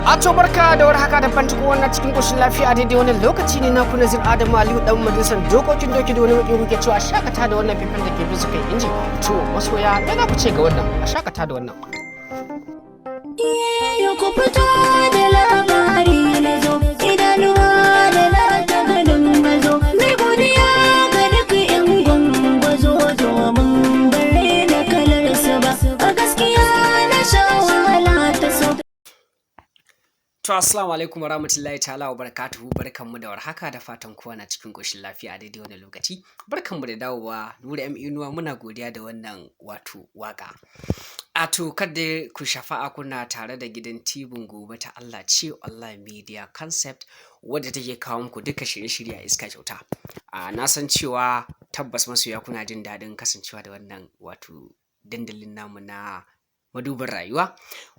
A to, barka da warhaka da fatan kowa cikin koshin lafiya. A daidai wannan lokaci ne na kuna Nazir Adamu Aliyu, dan majalisar dokokin doki da wani mutum kuke cewa shakata da wannan faifan da ke bisa kan inji. To masoya, me za ku ce ga wannan? A shakata da wannan. Yau ku fito da labari na zo, idanuwa da na ta ganin mazo. Mai godiya ga duk 'yan gwangwazo domin bare da kalarsa ba. A gaskiya na sha wahala ta so. To, assalamu alaikum warahmatullahi ta'ala wa barakatuhu. Barkanmu da warhaka, da fatan kowa na cikin koshin lafiya a daidai wannan lokaci. Barkanmu da dawowa. Nura M Inuwa, muna godiya da wannan wato waka. A to, kada ku shafa'a, kuna tare da gidan tibin Gobe ta Allah ce Online Media Concept, wadda take kawo muku duka shirye-shirye a iska kyauta. A na san cewa tabbas masoya kuna jin daɗin kasancewa da wannan wato dandalin namu na Madubin Rayuwa.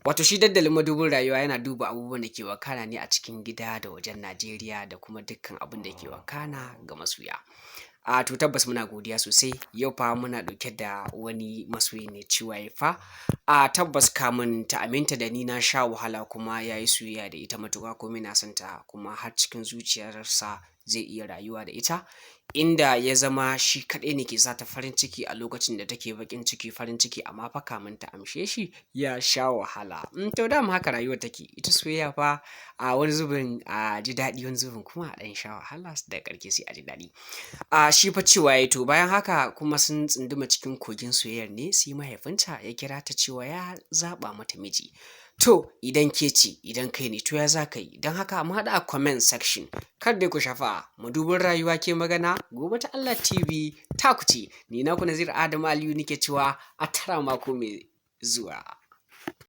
Wato shi dandalin Madubin Rayuwa yana duba abubuwan da ke wakana ne a cikin gida da wajen Najeriya, da kuma dukkan abin da ke wakana ga masoya. A to, tabbas muna godiya sosai. Yau fa muna ɗauke da wani masoyi ne, cewa ya fa a tabbas kamun ta aminta da ni na sha wahala, kuma ya yi soyayya da ita matuƙa, kuma yana son ta, kuma har cikin zuciyarsa zai iya rayuwa da ita, inda ya zama shi kaɗai ne ke sa ta farin ciki a lokacin da take baƙin ciki, farin ciki. Amma fa kamun ta amshe shi ya sha wahala. To, dama haka rayuwar take. Ita soyayya fa a wani zubin a ji daɗi, wani zubin kuma a ɗan sha wahala, da ƙarshe sai a ji daɗi. A shi fa cewa ya to bayan haka kuma sun tsunduma cikin kogin soyayyar ne, sai mahaifinta ya kira ta cewa ya zaɓa mata miji. To idan ke ce, idan kai ne, to ya za ka yi? Don haka mu haɗu a comment section. Kar dai ku shafa, Madubin Rayuwa ke magana, Gobe ta Allah TV ta ku ce. Ni naku Nazir Adamu Aliyu nake cewa a tara mako mai zuwa.